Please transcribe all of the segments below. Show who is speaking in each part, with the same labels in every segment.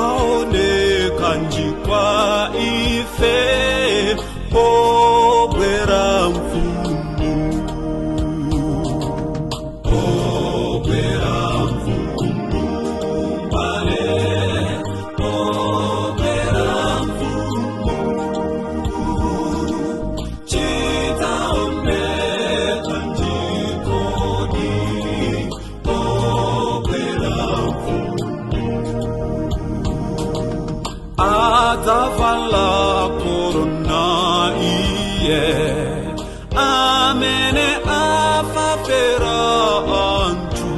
Speaker 1: Chidzaoneka njikwa ife pobwera mfumu, pobwera mfumu mbale, pobwera mfumu. Chidzaoneka njikodi pobwera mfumu. Adzavala korona iye amene afafera anthu.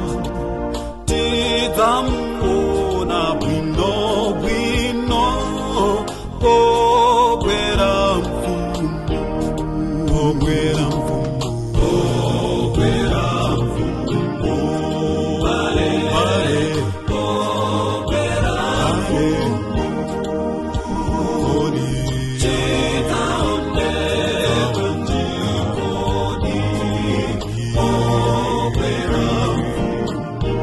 Speaker 1: Tidzamuona bwino bwino pobwera mfumu, pobwera mfumu, pobwera mfumu bale, pobwera mfumu. Chidzaoneka njikodi pobwera mfumu.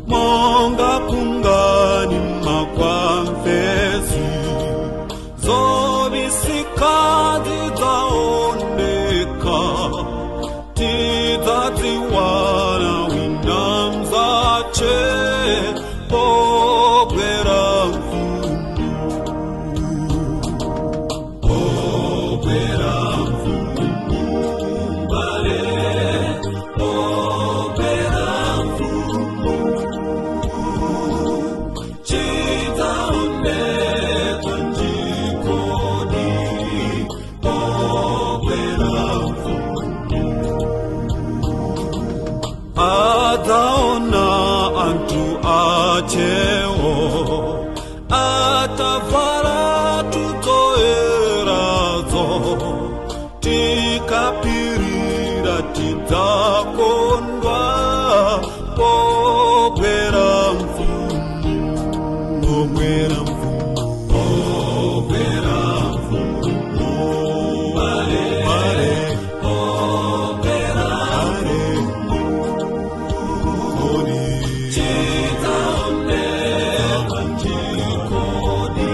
Speaker 1: Monga kungani makwamfesi, zobisika zidzaoneka. Tidzadziwana wina mzache pobwera mfumu, pobwera mfumu mbale, pobwera mfumu. Chidzaoneka njikodi pobwera mfumu. Adzaona anthu achewo atavala tuzoerazo. Tikapirira tidzakondwa pobwera mfumu, pobwera mfumu, pobwera mfumu bale, pobwera mfumu. Chidzaoneka njikodi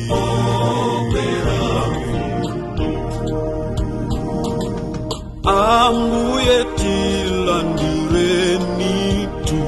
Speaker 1: pobwera mfumu. Ambuye tilandirenitu.